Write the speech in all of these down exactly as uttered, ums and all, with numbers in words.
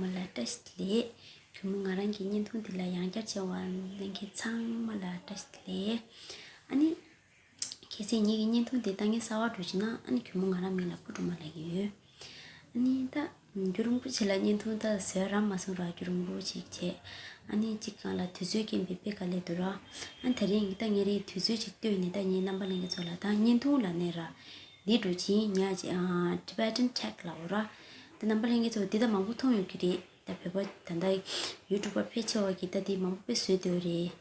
མ་ལ་བཀྲ་ཤིས་བདེ་ལེགས། གུས་མོ་ང་རང་གི་བརྙན་ཐུང་འདི་ལ་ཡང་བསྐྱར་བྱས་པ་གླེང་མཁན་ཚང་མ་ལ་བཀྲ་ཤིས་བདེ་ལེགས། ཨ་ནི། གལ་སྲིད་ངེད་ཀྱི་བརྙན་ཐུང་འདི་ལྟ་མཁན་གསར་པ་འདྲ་བྱུང་ན་ཨ་ནི་གུས་མོ་ང་རང་མིང་ལ་ཕུར་སྒྲོལ་མ་ལབ་ཀྱི་ཡོད། ཨ་ནི་ད། རྒྱུན་རིང་པོ་ཞིག་ལ་བརྙན་ཐུང་ད་བཟོས་རག་མ་སོང་ར། རྒྱུན་རིང་པོ་ཞིག་བྱས། ཨ་ནི་གཅིག་སྒང་ལ་དུས་ཚོད་རྐྱེན་པས་དཔེ་དཀའ་ལས་འདུག་ར། ཨ་ནི་དེ་རིང་ད་ངས་རེད་དུས་ཚོད་ཅིག་བཏོན་ནས་ད་ངའི་རྣམ་པ་ལྷན་རྒྱས་ཚོ་ལ་ད་བརྙན་ཐུང་ལབ་ནས་ར། འདི་འདྲ་བྱིན་ཉག་ཅིག་ཨ། Tibetan Tech ལབ་ར། ད་རྣམ་པ་ལྷན་རྒྱས་ཚོ་འདི་ད་མང་པོ་མཐོང་ཡོད་ཀྱི་རེད། ད་བོད་པ་ད་ལྟ་ཡུ་ཊུབ་པར་ཕལ་ཆེ་བ་གིས་ད་འདི་མང་པོ་དཔེ་བཟོས་བསྡད་ཡོད་རེད།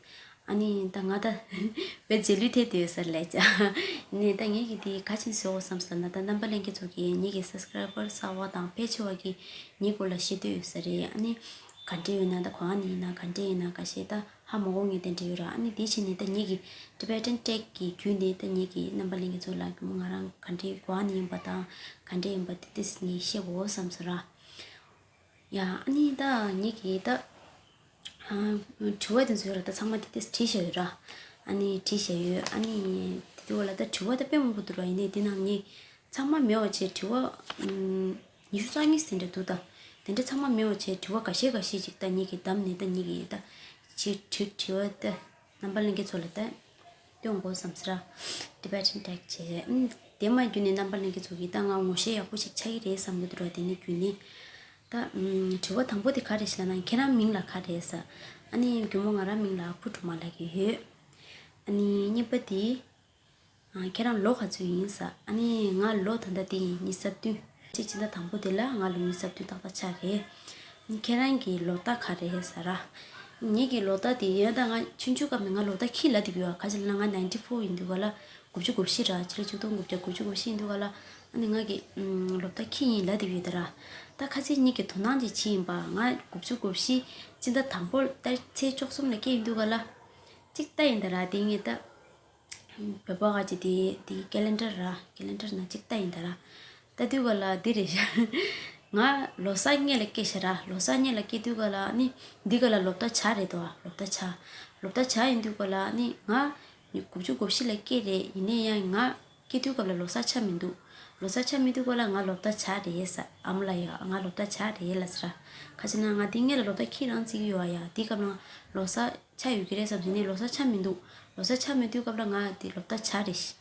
ཨ་ནི་ད་ང་ད་དཔེ་རྗེས་ལུས་ཐེབས་བསྡད་ཡོད་ས་རེད་ལབ་བྱས། ནས་ད་ངས་ཀྱིས་འདི་ག་ཅིག་བཟོ་དགོས་བསམ་ཟེར་ན། ད་རྣམ་པ་ལྷན་རྒྱས་ཚོ་གིས་ངེད་ཀྱི་སབ་སི་ཀ་རའི་བར་གསར་པ་དང་ཕལ་ཆེ་བ་གིས་ངའི་སྐོར་ལ་ཤེས་འདོད་ཡོད་ས་རེད། ཨ་ནི་ག་འདྲས་ཡོད་ན་ད་གོ་ཨ་ནི་ཡིན་ན་ག་འདྲས་ཡིན་ན་ཁ་ཤས་ད་ཧ་མ་གོ་མཁན་དེ་འདྲས་ཡོད་ར། ཨ་ནི་དེ་བྱས་ནས་ད་ངེད་ཀྱི་Tibetan Tech གི་བརྒྱུད་ནས་ད་ངེད་ཀྱི་རྣམ་པ་ལྷན་རྒྱས་ཚོ་ལ་གུས་མོ་ང་རང་ག་འདྲས་གོ་ཨ་ནི་ཡིན་པ་དང་ག་འདྲས་ཡིན་པ་དེ་ཏིས་ངས་ཤེས་དགོས་བསམ་ཟེར་ར། ཡ་ཨ་ནི་ད་ངེད་ཀྱི་ད་ཨ་དྲི་བ་དེ་ཚོ་ཡོད་ར། ད་ཚང་མ་དེ་ཏིས་བྲིས་བཞག་ཡོད་ར། ཨ་ནི་བྲིས་བཞག་ཡོད། ཨ་ནི་དེ་དུས་ལ་ད་དྲི་བ་ད་དཔེ་མང་པོ་འདུག་ར། ཡིན་ནའི་དེ་ནང་ངས་ཚང་མ་མེད་པ་བྱས་དྲི་བ་ཨུམ། ཉི་ཤུ་རྩ་གཉིས་དེ་འདྲ་འདུག་ད། དེ་འདྲ་ཚང་མ་མེད་པ་བྱས་དྲི་བ་འགའ་ཤས་འགའ་ཤས་ཅིག་ད་ངེད་ཀྱིས་བདམས་ནས་ད་ངེད་ཀྱིས་ད་ཅིག་དྲི་དྲི་བ་ད་རྣམ་པ་ལྷན་རྒྱས་ཚོ་ལ་ད་སྟོན་དགོས་བསམ་ཟེར་ར། Tibetan Tech བྱས། ཨུམ། དེ་མ་བརྒྱུད་ནས་རྣམ་པ་ལྷན་རྒྱས་ཚོ་གིས་ད་ང་ངོ་ཤེས་ཡག་པོ་ཞིག་ཆགས་ཀྱི་རེད་བསམ་གྱི་འདུག་ར། དེ་ནས་བརྒྱུད་ནས་ད་ཨུམ། དྲི་བ་དང་པོ་དེ་ག་རེ་ཞིག་ལབ་ན་ཁྱེད་རང་མིང་ལ་ག་རེ་ཟེར། ཨ་ནི་རྒན་མོ་ང་རང་མིང་ལ་ཕུར་སྒྲོལ་མ་ལབ་ཀྱི་ཡོད། ཨ་ནི་གཉིས་པ་དེ། ཨ། ཁྱེད་རང་ལོ་ག་ཚོད་ཡིན་ཟེར། ཨ་ནི་ང་ལོ་ད་ལྟ་དེ་ཡིན་ཉི་ཤུ་རྩ་བདུན། ཅིག་སྤྱི་ཟླ་དང་པོ་དེ་ལ་ང་ལོ་ཉི་ཤུ་རྩ་བདུན་ཏག་ཏག་ཆགས་རེད། ཁྱེད་རང་གི་ལོ་རྟགས་ག་རེ་ཟེར་ར། ངེད་ཀྱི་ལོ་རྟགས་དེ་ཡིན་ད་ང་ཆུང་ཆུང་སྐབས་ནས་ང་ལོ་རྟགས་ཁྱི་ལབ་བསྡད་ཀྱི་ཡོད། ག་ཅི་ལབ་ན་ང་ནའིན་ཊི་ཕོར་ཡིན་དུས་ག་ལ་དགུ་བཅུ་གོ་བཞི་ར། ཕྱི་ལོ་ཆིག་སྟོང་དགུ་བརྒྱ་དགུ་བཅུ་གོ་བཞི་ཡིན་དུས་ག་ལ་ཨ་ནི་ང་གི་ལོ་རྟགས་ཁྱི་ཡིན་ལབ་བསྡད་ཀྱི་ཡོད་ད་ར། ད་ཁ་སང་ངེད་ཀྱི་དོ་སྣང་ཅིག་བྱས་ཡིན་པ། ང་དགུ་བཅུ་གོ་བཞི་སྤྱི་ཟླ་དང་པོ་ལྟར་ཚེས་བཅུ་གསུམ་ལ་སྐྱེས་ཡིན་དུས་ག་ལ་ཅིག་ལྟ་ཡིན་ད་ར། དེ་ངས་ད། བོད་པ་ག་ཅིག་དེ་དེ་ཀེ་ལེན་ཌར་ར། ཀེ་ལེན་ཌར་ནང་ཅིག་ལྟ་ཡིན་ད་ར། ལྟ་དུས་ག་ལ་འདི་རེད་ཤག་ང་ལོ་གསར་སྔོན་ལ་སྐྱེས་ཤག་ར། ལོ་གསར་སྔོན་ལ་སྐྱེས་དུས་ག་ལ་ནི་འདི་ག་ལ་ལོ་རྟགས་བྱ་རེད་དོ། ལོ་རྟགས་བྱ། ལོ་རྟགས་བྱ་ཡིན་དུས་ག་ལ་ནི་ང་དགུ་བཅུ་གོ་བཞི་ལ་སྐྱེས་རེད། ཡིན་ནའི་ཡང་ང་སྐྱེས་དུས་སྐབས་ལ་ལོ་གསར་ཆགས་མི་འདུག་ལོ་གསར་ཆགས་མི་འདུག་ག་ལ་ང་ལོ་རྟགས་བྱ་རེད་ཟེར། ཨ་མ་ལགས་ཡ་ང་ལོ་རྟགས་བྱ་རེད་ལབ་ཟེར། ག་ཅི་ན་ང་འདི་སྔོན་ལ་ལོ་རྟགས་ཁྱི་རང་བརྩི་གི་ཡོད་ཨ་ཡ། འདི་སྐབས་ལ་ལོ་གསར་ཆགས་ཡོད་ཀྱི་རེད་བསམ་ཟིན་ནས་ལོ་གསར་ཆགས་མི་འདུག་ལོ་གསར་ཆགས་མེད་དུས་སྐབས་ལ་ང་དེ་ལོ་རྟགས་བྱ་རེད།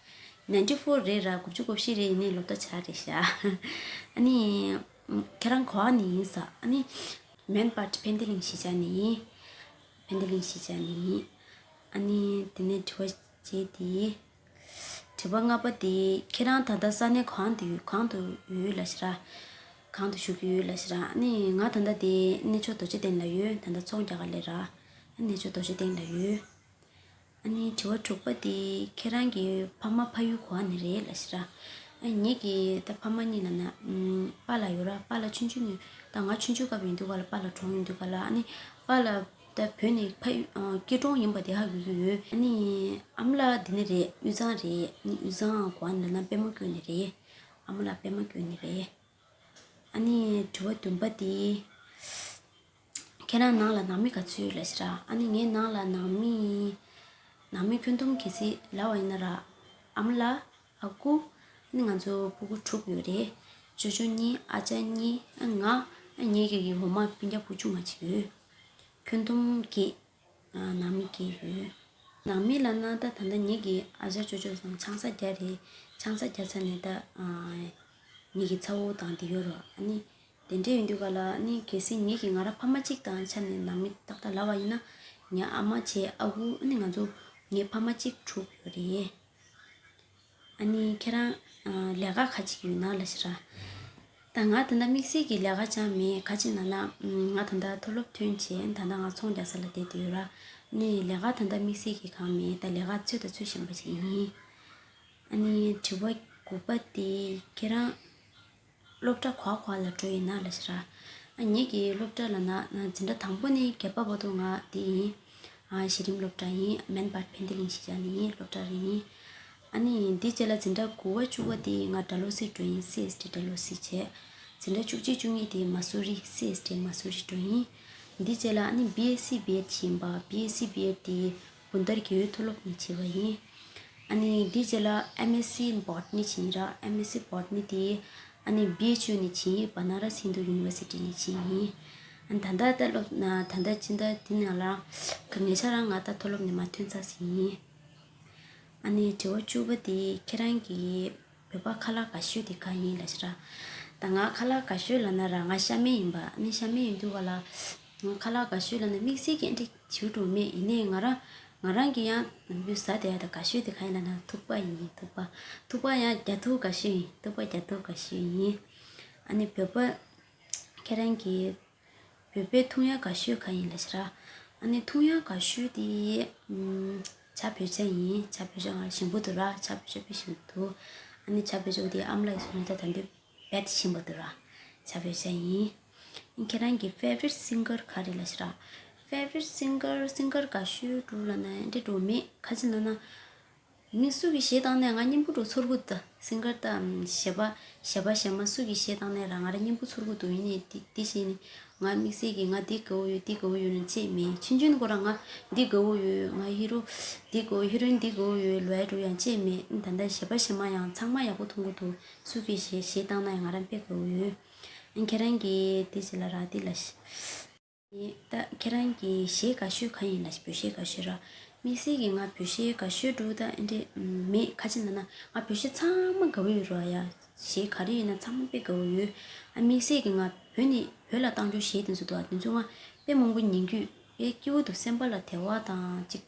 ནའིན་ཊི་ཕོར་རེད་ར། དགུ་བཅུ་གོ་བཞི་རེད། ཡིན་ནའི་ལོ་རྟགས་བྱ་རེད་ཤག་ཨ་ནི། ཁྱེད་རང་ག་པར་ནས་ཡིན་ཟེར། ཨ་ནི། མེན་པར་ཕན་བདེ་གླིང་གཞིས་ཆགས་ནས་ཡིན། ཕན་བདེ་གླིང་གཞིས་ཆགས་ནས་ཡིན། ཨ་ནི་དེ་ནས་དྲི་བ་བྱས་ཏེ། དྲི་བ་ལྔ་པ་དེ་ཁྱེད་རང་ད་ལྟ་ས་གནས་གང་དུ་ཡོད། གང་དུ་ཡོད་ལབ་ཤག་ར། གང་དུ་བཞུགས་ཀྱི་ཡོད་ལབ་ཤག་ར། ཨ་ནི་ང་ད་ལྟ་དེ་གནས་མཆོག་རྡོ་རྗེ་གདན་ལ་ཡོད། ད་ལྟ་ཚོང་རྒྱག་ག་སླེབས་ར། ཨ་གནས་མཆོག་རྡོ་རྗེ་གདན་ལ་ཡོད། ཨ་ནི་དྲི་བ་དྲུག་པ་དེ་ཁྱེད་རང་གི་ཕ་མ་ཕ་ཡུལ་ག་པར་ནས་རེད་ལབ་ཤག་ར། ཨ་ངེད་ཀྱི་ད་ཕ་མ་གཉིས་ལབ་ན་ཨམ་པཱ་ལགས་ཡོད་ར། པཱ་ལགས་ཆུང་ཆུང་ནས་ད་ང་ཆུང་ཆུང་སྐབས་ཡིན་དུས་ག་ལ་པཱ་ལགས་གྲོངས་ཡོང་དུས་ག་ལ་ཨ་ནི་པཱ་ལགས་ད་བོད་ནས་ཕ་ཡུལ་ཨ་སྐྱིད་གྲོང་ཡིན་པ་དེ་ཧ་གོ་གི་ཡོད། ཨ་ནི་ཨ་མ་ལགས་འདི་ནས་རེད། དབུས་གཙང་རེད། ཨ་ནི་དབུས་གཙང་ག་པར་ནས་ལབ་ན་པད་མ་ཀུན་ནས་རེད། ཨ་མ་ལགས་པད་མ་ཀུན་ནས་རེད། ཨ་ནི་དྲི་བ་བདུན་པ་དེ། ཁྱེད་རང་ནང་ལ་ནང་མི་ག་ཚོད་ཡོད་ལབ་ཤག་ར། ཨ་ནི་ངའི་ནང་ལ་ནང་མི། ནང་མི་ཁྱོན་བསྡོམས་གལ་སྲིད་ལབ་པ་ཡིན་ན་ར། ཨ་མ་ལགས། ཨ་ཁུ། ཨ་ནི་ང་ཚོ་སྤུ་གུ་དྲུག་ཡོད་རེད། ཅོ་ཅོ་གཉིས། ཨ་ཅག་གཉིས། ཨ་ང་། ཨ་ངེད་ཀྱི་འོག་མ་སྤུན་ཀྱག་བུ་ཆུང་མ་གཅིག་ཡོད། ཁྱོན་བསྡོམས་བརྒྱད། ཨ་ནང་མི་བརྒྱད་ཡོད། ནང་མི་ལབ་ན་ད་ད་ལྟ་ངེད་ཀྱི་ཨ་ཅག་ཅོ་ཅོ་ཚང་ཆང་ས་བརྒྱབ་རེད། ཆང་ས་བརྒྱབ་ཚར་ནས་ད་ཨ་ངེད་ཀྱི་ཚ་བོ་དང་དེ་ཡོད་རེད། ཨ་ནི་དེ་འདྲ་ཡིན་དུས་ག་ལ་ཨ་ནི་གལ་སྲིད་ངེད་ཀྱི་ང་རང་ཕ་མ་གཅིག་དང་ཆ་ནས་ནང་མི་ཏག་ཏག་ལབ་པ་ཡིན་ན། ངའི་ཨ་མ་བྱས། ཨ་ཁུ། ཨ་ནི་ང་ཚོ་ངའི་ཕ་མ་གཅིག་དྲུག་ཡོད་རེད། ཨ་ནི་ཁྱེད་རང་ཨ་ལས་ཀ་ག་ཅིག་ཡོད་ན་ལབ་ཤག་ར། ད་ང་ད་ལྟ་དམིགས་བསལ་གྱི་ལས་ཀ་ཅང་མེད། ག་ཅི་ལབ་ན་ང་ད་ལྟ་མཐོ་སློབ་ཐོན་བྱས་ད་ལྟ་ང་ཚོང་རྒྱག་ས་ལ་བསྡད་དེ་ཡོད་ར། ཨ་ནི་ལས་ཀ་ད་ལྟ་དམིགས་བསལ་གྱི་གང་མེད། ད་ལས་ཀ་འཚོལ་དང་འཚོལ་བཞིན་པ་ཞིག་ཡིན། ཨ་ནི་དྲི་བ་དགུ་པ་དེ་ཁྱེད་རང་སློབ་གྲྭ་ག་པར་ག་པར་ལ་འགྲོ་ཡིན་ན་ལབ་ཤག་ར། ཨ་ངེད་ཀྱི་སློབ་གྲྭ་ལབ་ན་འཛིན་གྲྭ་དང་པོ་ནས་བརྒྱད་པ་བར་དུ་ང་དེ་ཡིན། ཨ་གཞི་རིམ་སློབ་གྲྭ་ཡིན། མེན་པར་ཕན་བདེ་གླིང་གཞིས་ཆགས་ནས་ཡིན། སློབ་གྲྭ་རེད་ཡིན། ཨ་ནི་འདི་རྗེས་ལ་འཛིན་གྲྭ་དགུ་པ་བཅུ་པ་དེ་ང་ཌལ་ཧོ་སི་འགྲོ་ཡིན། སི་ཨེས་ཊི་ཌལ་ཧོ་སི་བྱས། འཛིན་གྲྭ་བཅུ་གཅིག་བཅུ་གཉིས་དེ་མ་སུ་རི། སི་ཨེས་ཊི་མ་སུ་རི་འགྲོ་ཡིན། འདི་རྗེས་ལ་ཨ་ནི་བི་ཨེས་སི་བི་ཨེཌ་བྱས་ཡིན་པ། བི་ཨེས་སི་བི་ཨེཌ་དེ་བུན་དར་དགེ་འོས་མཐོ་སློབ་ནས་བྱས་པ་ཡིན། ཨ་ནི་འདི་རྗེས་ལ་ཨེམ་ཨེས་སི་བྷོ་ཊ་ནི་བྱས་ཡིན་ར། ཨེམ་ཨེས་སི་བྷོ་ཊ་ནི་དེ་ཨ་ནི་བི་ཨེཆ་ཡུ་ནས་བྱས་ཡིན། བ་ན་ར་སི་ཧིན་དུ་ཡུ་ནི་ཝར་སི་ཊི་ནས་བྱས་ཡིན། ཨ་ད་ལྟ་ད་སློབ་ན་ད་ལྟ་ཕྱི་ཟླ་འདི་ནང་ལ་ག་ཉེ་ཆར་རང་ང་ད་མཐོ་སློབ་ནས་མར་ཐོན་ཚར་ཟིན་ཡིན། ཨ་ནི་དྲི་བ་བཅུ་པ་དེ་ཁྱེད་རང་གིས་བོད་པ་ཁ་ལག་དགའ་ཤོས་དེ་ག་ཡིན་ལབ་ཤག་ར། ད་ང་ཁ་ལག་དགའ་ཤོས་ལབ་ན་ར་ང་ཤ་མེད་ཡིན་པ། ཨ་ནི་ཤ་མེད་ཡིན་དུས་ག་ལ་ང་ཁ་ལག་དགའ་ཤོས་ལབ་ན་དམིགས་བསལ་གྱི་ཨ་འདྲ་བྱེད་འགྲོ་མེད། ཡིན་ནའི་ང་རང་ང་རང་གི་ཡང་ནམ་རྒྱུན་ཟ་བསྡད་ཡ་ད་དགའ་ཤོས་དེ་ག་ཡིན་ལབ་ན་ཐུག་པ་ཡིན། ཐུག་པ་ཐུག་པ་ཡང་རྒྱ་ཐུག་དགའ་ཤོས་ཡིན། ཐུག་པ་རྒྱ་ཐུག་དགའ་ཤོས་ཡིན། ཨ་ནི་བོད་པ་ཁྱེད་རང་གིས་བོད་པའི་འཐུང་ཡག་དགའ་ཤོས་ག་ཡིན་ལབ་ཤག་ར། ཨ་ནི་འཐུང་ཡག་དགའ་ཤོས་དེ་ཨམ་ཇ་བོད་ཇ་ཡིན། ཇ་བོད་ཇ་ང་ཞིམ་པོ་འདུག་ར། ཇ་བོད་ཇ་དཔེ་ཞིམ་པོ་འདུག་ཨ་ནི་ཇ་བོད་ཇ་དེ་ཨ་མ་ལགས་ཀྱིས་བཟོས་ནས་ད་ད་འདོད་རྦད་ཞིམ་པོ་འདུག་ར། ཇ་བོད་ཇ་ཡིན། ཁྱེད་རང་གི་favorite singer ག་རེ་ལབ་ཤག་ར། Favorite singer singer དགའ་ཤོས་འདྲ་བོ་ལབ་ན་འདི་འདྲ་བོ་མེད། ག་ཅི་ལབ་ན། མི་སུ་གིས་གཞས་བཏང་ནའི་ང་སྙན་པོ་འདྲ་བོ་ཚོར་གི་འདུག་ད་སིང་གར་ད་གཞས་པ་གཞས་པ་གཞས་མ་སུ་གིས་གཞས་བཏང་ནའི་ར་ང་རང་སྙན་པོ་ཚོར་གི་འདུག་ཡིན་ནའི་དེ་དེ་བཞིན་ང་དམིགས་བསལ་གྱིས་ང་འདི་དགའ་བོ་ཡོད། འདི་དགའ་བོ་ཡོད་ལབ་ཅེས་མེད། ཆུང་ཆུང་སྐོར་ར་ང་འདི་དགའ་བོ་ཡོད། ང་ཧི་རོ་འདི་དགའ་བོ། ཧི་རོ་ཡིན་འདི་དགའ་བོ་ཡོད་ལབ་ཡ་འདྲ་བོ་ཡང་ཅེས་མེད། ད་ལྟ་གཞས་པ་གཞས་མ་ཡང་ཚང་མ་ཡག་པོ་མཐོང་གི་འདུག་སུ་གིས་གཞས་གཞས་བཏང་ནའི་ང་རང་དཔེ་དགའ་བོ་ཡོད། ཨ་ཁྱེད་རང་གིས་དེ་ཅི་ལབ་ར། དེ་ལབ་ཤག་ད་ཁྱེད་རང་གི་གཞས་དགའ་ཤོས་ག་ཡིན་ལབ་ཤག་བོད་གཞས་དགའ་ཤོས་ར། དམིགས་བསལ་གྱིས་ང་བོད་གཞས་དགའ་ཤོས་འདྲ་བོ་ད་ཨེ་འདྲ་མེད། ག་ཅི་ལབ་ན་ང་བོད་གཞས་ཚང་མ་དགའ་བོ་ཡོད་ར་ཡ། གཞས་ག་རེ་ཡིན་ན་ཚང་མ་དཔེ་དགའ་བོ་ཡོད། ཨ་དམིགས་བསལ་གྱིས་ང་བོད་ནས་བོད་ལ་བཏང་རྒྱུ་གཞས་དེ་ཚོ་འདུག་ཨ། དེ་ཚོ་ང་དཔེ་མང་པོ་ཉན་རྒྱུ་དཔེ་སྐྱིད་པོ་འདུག་སེམས་པ་ལ་བདེ་བ་དང་ཅིག་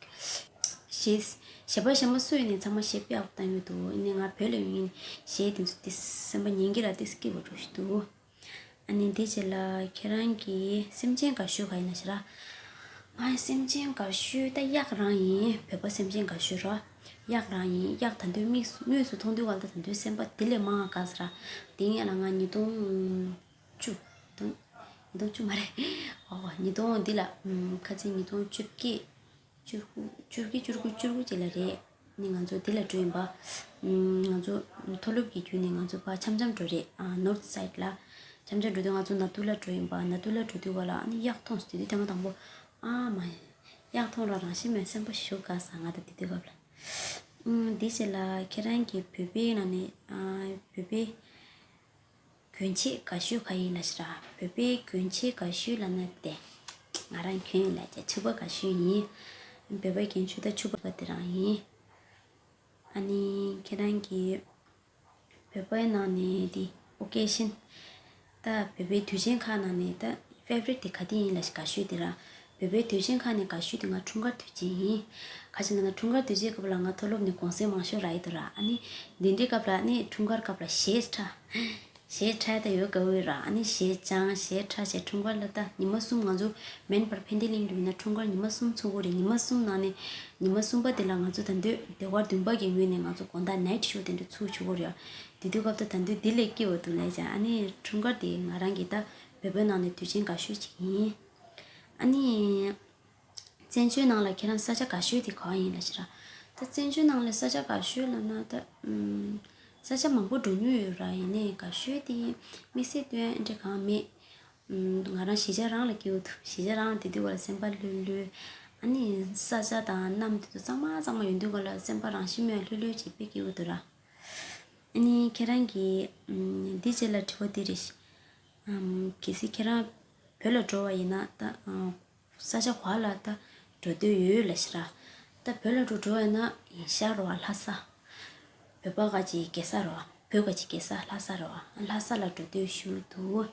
གཞས་གཞས་པ་གཞས་མ་སུ་ཡིན་ནའི་ཚང་མ་གཞས་དཔེ་ཡག་པོ་བཏང་ཡོད་འདུག་ཡིན་ནའི་ང་བོད་ལ་ཡོད་ཉིན་གཞས་དེ་ཚོ་དེ་སེམས་པ་ཉན་གྱི་ར་དེ་སྐྱིད་པོ་འདྲ་བོ་ཞིག་འདུག་ཨ་ནི་དེ་རྗེས་ལ་ཁྱེད་རང་གི་སེམས་ཅན་དགའ་ཤོས་ག་ཡིན་ལབ་ཤག་ར། ང་སེམས་ཅན་དགའ་ཤོས་ད་གཡག་རང་ཡིན། བོད་པ་སེམས་ཅན་དགའ་ཤོས་ར། གཡག་རང་ཡིན། གཡག་ད་དུང་དམིགས་དངོས་སུ་མཐོང་དུས་ག་ལ་ད་དུང་སེམས་པ་དེ་ལས་མང་བ་དགའ་ས་ར། དེ་སྔོན་ལ་ང་ཉིས་སྟོང་བཅུ། ཉིས་སྟོང་ཉིས་སྟོང་བཅུ་མ་རེད། ཨོ་ཉིས་སྟོང་འདི་ལ་ཁ་ཚིག་ཉིས་སྟོང་བཅོ་བརྒྱད། བཅུ་དགུ་བཅུ་དགུ་བཅུ་དགུ་བཅུ་དགུ་ཅིག་ལ་རེད། ནི་ང་ཚོ་འདི་ལ་འགྲོ་ཡིན་པ། ང་ཚོ་མཐོ་སློབ་ཀྱི་བརྒྱུད་ནས་ང་ཚོ་ཕར་འཆམ་འཆམ་འགྲོ་རེད། ཨ་North Side ལ། འཆམ་འཆམ་འགྲོ་དུས་ང་ཚོ་ནབ་ཏུ་ལ་འགྲོ་ཡིན་པ། ནབ་ཏུ་ལ་འགྲོ་དུས་ག་ལ་ཨ་ནི་གཡག་མཐོང་སོང་། དེ་དུས་ཐེངས་མ་དང་པོ། ཨ་མ། གཡག་མཐོང་ར་རང་བཞིན་མེད་སེམས་པ་ཞེ་པོ་དགའ་སོང་ང་ད་དེ་དུས་སྐབས་ལ། ཨུམ་དེ་རྗེས་ལ་ཁྱེད་རང་གི་བོད་པའི་ནང་ནས་ཨ་བོད་པའི་གྱོན་ཆས་དགའ་ཤོས་ག་ཡིན་ལབ་ཤག་ར། བོད་པའི་གྱོན་ཆས་དགའ་ཤོས་ལབ་ན་དེ། ང་རང་གྱོན་ཡོད་ལབ་ཀྱི་ཕྱུ་པ་དགའ་ཤོས་ཡིན། བོད་པའི་གྱོན་ཆས་ད་ཕྱུ་པ་དེ་རང་ཡིན། ཨ་ནི་ཁྱེད་རང་གི་བོད་པའི་ནང་ནས་དེ་ཨོ་ཀེ་ཤན། ད་བོད་པའི་དུས་ཆེན་ཁག་ནང་ནས་ད་ཕེ་ཝ་རིཊ་དེ་ག་དེ་ཡིན་ལབ་ཤག་དགའ་ཤོས་དེ་ར། བོད་པའི་དུས་ཆེན་ཁག་ནས་དགའ་ཤོས་དེ་ང་འཁྲུངས་སྐར་དུས་ཆེན་ཡིན། ག་ཅི་ལབ་ན་འཁྲུངས་སྐར་དུས་ཆེན་སྐབས་ལ་ང་མཐོ་སློབ་ནས་གུང་སེང་མང་ཤོས་རག་གི་འདུག་ར། ཨ་ནི་འདི་འདྲའི་སྐབས་ལ་ཨ་ནི་འཁྲུངས་སྐར་སྐབས་ལ་གཞས་འཁྲབ། གཞས་འཁྲབ་ད་ཡོད་དགའ་བོ་ཡོད་ར། ཨ་ནི་གཞས་སྦྱངས་གཞས་འཁྲབ་བྱས་འཁྲུངས་སྐར་ལ་ད་ཉི་མ་གསུམ་ང་ཚོ་མེན་པར་ཕན་བདེ་གླིང་དུ་ཡིན་ན་འཁྲུངས་སྐར་ཉི་མ་གསུམ་ཚུགས་ཀྱི་རེད། ཉི་མ་གསུམ་ནང་ནས་ཉི་མ་གསུམ་པ་དེ་ལ་ང་ཚོ་ད་འདོད་སྡེ་བ་བདུན་པ་གི་ངོས་ནས་ང་ཚོ་དགོང་དག་ནའིཊ་ཤོ་དེ་འདྲ་ཚུགས་བཅུག་གི་རེད། དེ་དུས་སྐབས་ད་ད་འདོད་འདི་ལས་སྐྱིད་པོ་འདུག་ལབ་ཀྱང་ཨ་ནི་འཁྲུངས་སྐར་དེ་ང་རང་གི་ད་བོད་པའི་ནང་ནས་དུས་ཆེན་དགའ་ཤོས་ཅིག་ཡིན། ཨ་ནི། བཙན་བྱོལ་ནང་ལ་ཁྱེད་རང་ས་ཆ་དགའ་ཤོས་དེ་གང་ཡིན་ལབ་ཤག་ར། ད་བཙན་བྱོལ་ནང་ལ་ས་ཆ་དགའ་ཤོས་ལབ་ན་ད། ཨུམ། ས་ཆ་མང་པོ་འགྲོ་མྱོང་ཡོད་ར། ཡིན་ནའི་དགའ་ཤོས་དེ་དམིགས་བསལ་དོན་ཨེ་འདྲ་གང་མེད། ཨུམ། ང་རང་གཞིས་ཆགས་རང་ལ་སྐྱིད་པོ་འདུག་གཞིས་ཆགས་རང་དེ་དུས་སྐབས་ལ་སེམས་པ་ལྷོད་ལྷོད། ཨ་ནི་ས་ཆ་དང་གནམ་དེ་ཚོ་གཙང་མ་གཙང་མ་ཡོང་དུས་སྐབས་ལ་སེམས་པ་རང་བཞིན་མེད་ལྷོད་ལྷོད་བྱས་དཔེ་སྐྱིད་པོ་འདུག་ར། ཨ་ནི་ཁྱེད་རང་གིས་ཨུམ། འདི་རྗེས་ལ་དྲི་བ་འདི་རེད། ཨམ། གལ་སྲིད་ཁྱེད་རང་བོད་ལ་འགྲོ་བ་ཡིན་ན་ད། ཨ། ས་ཆ་ག་ལ་ད་འགྲོ་འདོད་ཡོད་ལབ་ཤག་ར། ད་བོད་ལ་འགྲོ་འགྲོ་བ་ཡིན་ན་ཡིན་ཤག་ར་བ། ལྷ་ས། བོད་པ་ག་ཅིག་རྒྱལ་ས་ར་བ། བོད་ག་ཅིག་རྒྱལ་ས་ལྷ་ས་ར་བ། ལྷ་ས་ལ་འགྲོ་འདོད་ཞེ་པོ་འདུག་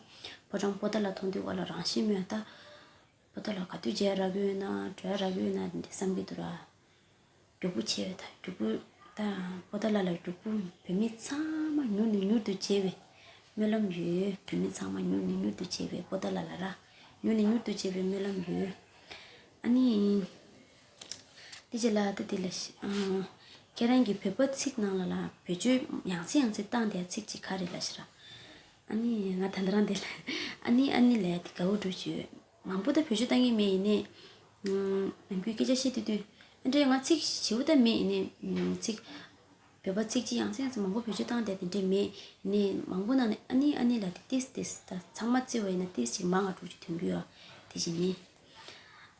ཕོ་བྲང་པོ་ཏཱ་ལ་མཐོང་དུས་སྐབས་ལ་རང་བཞིན་མེད་ད། པོ་ཏཱ་ལ་ག་དུས་མཇལ་རག་གི་ཡོད་ན་འགྲོ་ཡ་རག་གི་ཡོད་ན་འདི་བསམ་གྱི་འདུག་ར། སྒྲུབ་ཕུག་ཆེ་བས་ད་སྒྲུབ་ཕུག་ད་པོ་ཏཱ་ལ་ལ་སྒྲུབ་ཕུག་བོད་མི་ཚང་མ་མྱུར་ནས་མྱུར་དུ་མཇལ་བའི་སྨོན་ལམ་ཡོད། བོད་མི་ཚང་མ་མྱུར་ནས་མྱུར་དུ་མཇལ་བའི་པོ་ཏཱ་ལ་ལ་ར་མྱུར་ནས་མྱུར་དུ་མཇལ་བའི་སྨོན་ལམ་ཡོད། ཨ་ནི། དེ་རྗེས་ལ་ད་དེ་ལ་ཤི་ཨ། ཁྱེད་རང་གི་བོད་པ་ཚིག་ནང་ལ་ལ་བེད་སྤྱོད་ཡང་སེ་ཡང་སེ་བཏང་བསྡད་ཚིག་ཅིག་ག་རེ་ལབ་ཤག་ར། ཨ་ནི་ང་ད་ལྟ་རང་དེ་ལ་ཨ་ནི་ཨ་ནི་ལབ་ཡ་དེ་དགའ་པོ་འགྲོ་བྱོས། མང་པོ་ད་བེད་སྤྱོད་བཏང་གི་མེད་ཡིན་ནའི། ནམ་རྒྱུན་སྐད་ཆ་བཤད་དུས་དུས་ཨ་འདྲས་ང་ཚིག་ཞེ་པོ་ད་མེད་ཡིན་ནའི་ཚིག་བོད་པ་ཚིག་ཅིག་ཡང་སེ་ཡང་སེ་མང་པོ་བེད་སྤྱོད་བཏང་བསྡད་དེ་འདྲས་མེད་ཡིན་ནའི་མང་པོ་ནང་ནས་ཨ་ནི་ཨ་ནི་ལབ་དེ་ཏིས་ཏིས་ད་ཚང་མ་བརྩི་བ་ཡིན་ན་ཏིས་ཅིག་མང་བ་འགྲོ་རྒྱུ་དོན་གྱི་ཡོད། དེ་བཞིན་ནི།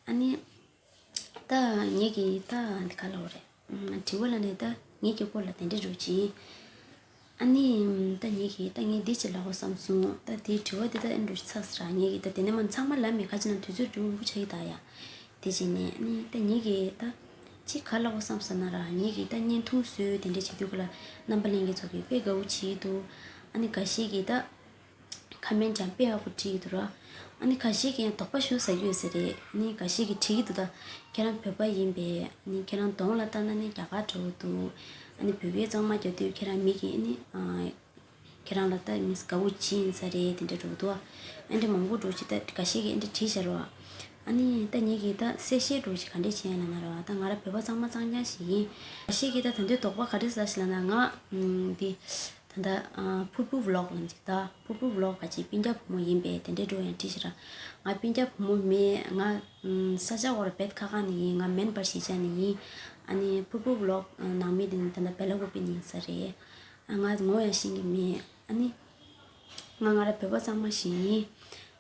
ཨ་ནི། ད་ངེད་ཀྱིས་ད་འདི་ག་ལབ་དགོས་རེད། ཨ། དྲི་བ་ལབ་ནས་ད་ངེད་ཀྱི་སྐོར་ལ་དེ་འདྲ་རུ་ཅིག་ཨ་ནི་ད་ངེད་ཀྱིས་ད་ངས་འདི་ཅིག་ལབ་དགོས་བསམ་སོང་། ད་དེའི་དྲི་བ་དེ་ད་ཨེ་འགྲོ་ཚར་ས་ར། ངེད་ཀྱིས་ད་དེ་ནས་མ་ཚང་མ་ལབ་མེད། ཁ་ཅིག་ན་དུས་ཚོད་འགྲོ་མང་པོ་ཆགས་ཀྱི་ད་ཡ། དེ་བྱས་ནས་ཨ་ནི་ད་ངེད་ཀྱིས་ད་ཅིག་ག་ལབ་དགོས་བསམ་ས་ན་ར། ངེད་ཀྱིས་ད་བརྙན་ཐུང་བཟོས་དེ་འདྲ་བྱེད་དུས་སྐབས་ལ་རྣམ་པ་ལྷན་རྒྱས་ཚོ་གིས་དཔེ་དགའ་བོ་བྱེད་ཀྱི་འདུག་ཨ་ནི་འགའ་ཤས་ཀྱིས་ད་ཁ་མེན་ཀྱང་དཔེ་ཡག་པོ་བྲིས་འདུག་ར། ཨ་ནི་ཁ་ཤས་ཀྱིས་ཡང་དོགས་པ་ཞེ་པོ་ཟ་གི་ཡོད་ས་རེད། ཨ་ནི་ཁ་ཤས་ཀྱིས་བྲིས་ཀྱི་འདུག་ད་ཁྱེད་རང་བོད་པ་ཡིན་པས། ཨ་ནི་ཁྱེད་རང་གདོང་ལ་ལྟ་ན་ནི་རྒྱ་གར་འདྲ་བོ་འདུག་ཨ་ནི་བོད་པའི་གཙང་མ་རྒྱག་དུས་ཁྱེད་རང་མིག་གིས་ཨ་ནི་ཨ་ཁྱེད་རང་ལ་ལྟ་མི་དགའ་བོ་ཅིག་ཡིན་ས་རེད། དེ་འདྲ་འདྲ་བོ་འདུག་ཨ་འདྲ་མང་པོ་འདྲ་བོ་ཅིག་ད་ཁ་ཤས་ཀྱིས་ཨ་འདྲ་བྲིས་བཞག་ར། ཨ་ནི་ད་ངེད་ཀྱིས་ད་གསལ་བཤད་འདྲ་བོ་ཅིག་ག་འདྲ་བྱས་ཡིན་ལབ་ན་ར། ད་ང་ར་བོད་པ་གཙང་མ་གཙང་རྐྱང་ཞིག་ཡིན། ཁ་ཤས་ཀྱིས་ད་ད་འདོད་དོགས་པ་ག་འདྲ་ཟ་ཞིག་ལབ་ན་ང་ཨ་འདི། ད་ལྟ་ཨ་ཕུར་བུ་ཝི་ལོག་ལབ་ཅིག་ད་ཕུར་བུ་ཝི་ལོག་ག་ཅིག་སྤུན་ཀྱག་བུ་མོ་ཡིན་པས་དེ་འདྲའི་འགྲོ་ཡང་བྲིས་ཤི་ར། ང་སྤུན་ཀྱག་བུ་མོ་མེད། ང་ཨམ་ས་ཆ་འོར་བེད་ཁ་ཁ་ནས་ཡིན། ང་མེན་པར་གཞིས་ཆགས་ནས་ཡིན། ཨ་ནི་ཕུར་བུ་ཝི་ལོག་ནང་མི་དེ་ནི་ད་ལྟ་བེ་ལ་ཀུ་པི་ནས་ཡིན་ས་རེད། ཨ་ང་ངོ་ཡང་ཤེས་ཀྱི་མེད། ཨ་ནི་ང་ང་ར་བོད་པ་གཙང་མ་ཞིག་ཡིན།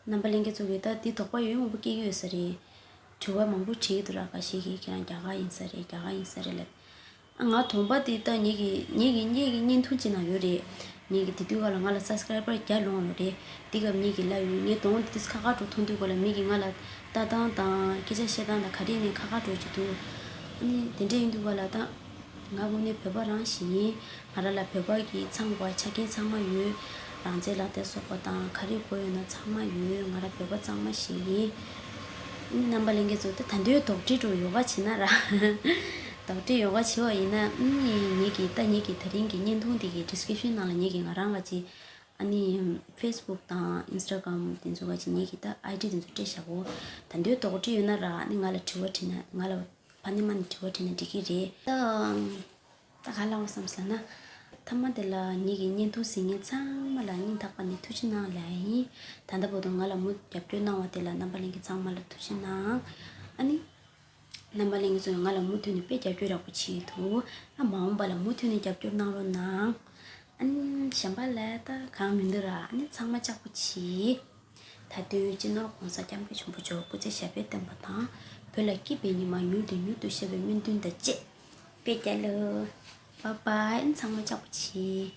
རྣམ་པ་ལྷན་རྒྱས་ཚོ་གིས་ད་འདི་དོགས་པ་ཡོད་མང་པོ་སྐྱེ་གི་ཡོད་ས་རེད། དྲི་བ་མང་པོ་དྲིས་འདུག་ར། ཁ་ཤས་ཀྱིས་ཁྱེད་རང་རྒྱ་གར་ཡིན་ས་རེད། རྒྱ་གར་ཡིན་ས་རེད་ལབ། ང་གདོང་པ་དེ་ད་ངེད་ཀྱི་ངེད་ཀྱི་ངེད་ཀྱི་བརྙན་ཐུང་ཅིག་ནང་ཡོད་རེད། ངེད་ཀྱི་དེ་དུས་ག་ལ་ང་ལ་སབ་སི་ཀ་རའི་བར་བརྒྱ་ལོངས་ཡོད་རེད། དེ་སྐབས་ངེད་ཀྱི་ལབ་ཡོད། ངའི་གདོང་དེ་ཁ་ཁ་འགྲོ་མཐོང་དུས་ག་ལ་མི་གིས་ང་ལ་ལྟ་སྟངས་དང་སྐད་ཆ་བཤད་སྟངས་དང་ག་རེ་ནས་ཁ་ཁ་འགྲོ་གི་འདུག་ཨ་ནི་དེ་འདྲ་ཡིན་དུས་ག་ལ་ད་ང་དངོས་གནས་བོད་པ་རང་ཞིག་ཡིན། ང་རང་ལ་བོད་པ་གི་ཚང་བ་ཆ་རྐྱེན་ཚང་མ་ཡོད། རང་བཙན་ལག་དེབ་སོགས་པ་དང་ག་རེ་དགོས་ཡོད་ན་ཚང་མ་ཡོད། ང་རང་བོད་པ་གཙང་མ་ཞིག་ཡིན། རྣམ་པ་ལྷན་རྒྱས་ཚོ་ད་ད་འདོད་དོགས་འདྲི་འགྲོ་ཡོ་ག་བྱེད་ན་ར། དོགས་འདྲི་ཡོ་ག་བྱེད་པ་ཡིན་ན་ཨ་ནི་ངེད་ཀྱི་ད་ངེད་ཀྱི་ད་རིང་གི་བརྙན་ཐུང་དེ་གི་ཌི་སི་ཀི་རིབ་ཤན་ནང་ལ་ངེད་ཀྱི་ང་རང་ག་ཅིག་ཨ་ནི་ཕེ་སི་བུག་དང་ཨིན་སི་ཊ་གྷ་རམ་དེ་ཚོ་ག་ཅིག་ངེད་ཀྱི་ད་ཨའི་ཌི་དེ་ཚོ་སྤྲད་བཞག་གོ། ད་འདོད་དོགས་འདྲི་ཡོད་ན་ར་ཨ་ནི་ང་ལ་དྲི་བ་དྲིས་ན་ང་ལ་ཕ་ནི་མ་ནི་དྲི་བ་དྲིས་ན་འགྲིག་གི་རེད། ད་ད་ག་ལབ་དགོས་བསམ་ཟེར་ན། མཐའ་མ་དེ་ལ་ངེད་ཀྱི་བརྙན་ཐུང་གཟིགས་མཁན་ཚང་མ་ལ་སྙིང་ཐག་པ་ནས་ཐུགས་རྗེ་གནང་ལབ་ཡིན། ད་ལྟ་བར་དུ་ང་ལ་མུ་མཐུད་རྒྱབ་སྐྱོར་གནང་བ་དེ་ལ་རྣམ་པ་ལྷན་རྒྱས་ཚང་མ་ལ་ཐུགས་རྗེ་གནང་། ཨ་ནི། རྣམ་པ་ལྷན་རྒྱས་ཚོས་ང་ལ་མུ་མཐུད་ནས་དཔེ་རྒྱབ་སྐྱོར་ཡག་པོ་བྱེད་ཀྱི་འདུག་ཨ་མ་འོངས་པ་ལ་མུ་མཐུད་ནས་རྒྱབ་སྐྱོར་གནང་རོགས་གནང་། ཨ་ནི་གཞན་པ་ལ་ད་གང་མི་འདུག་ར། ཨ་ནི་ཚང་མ་ལྕགས་པོ་བྱེད། ད་དུས་སྤྱི་ནོར་༸གོང་ས་༸སྐྱབས་མགོན་ཆེན་པོ་མཆོག་སྐུ་ཚེ་ཞབས་པད་བརྟན་པ་དང་། བོད་ལ་སྐྱིད་པའི་ཉི་མ་མྱུར་དུ་མྱུར་དུ་ཤར་བའི་སྨོན་འདུན་དང་བཅས། དཔེ་རྒྱབ་ལོ། བཱའི་བཱའི། ཨ་ནི་ཚང་མ་ལྕགས་པོ་བྱེད།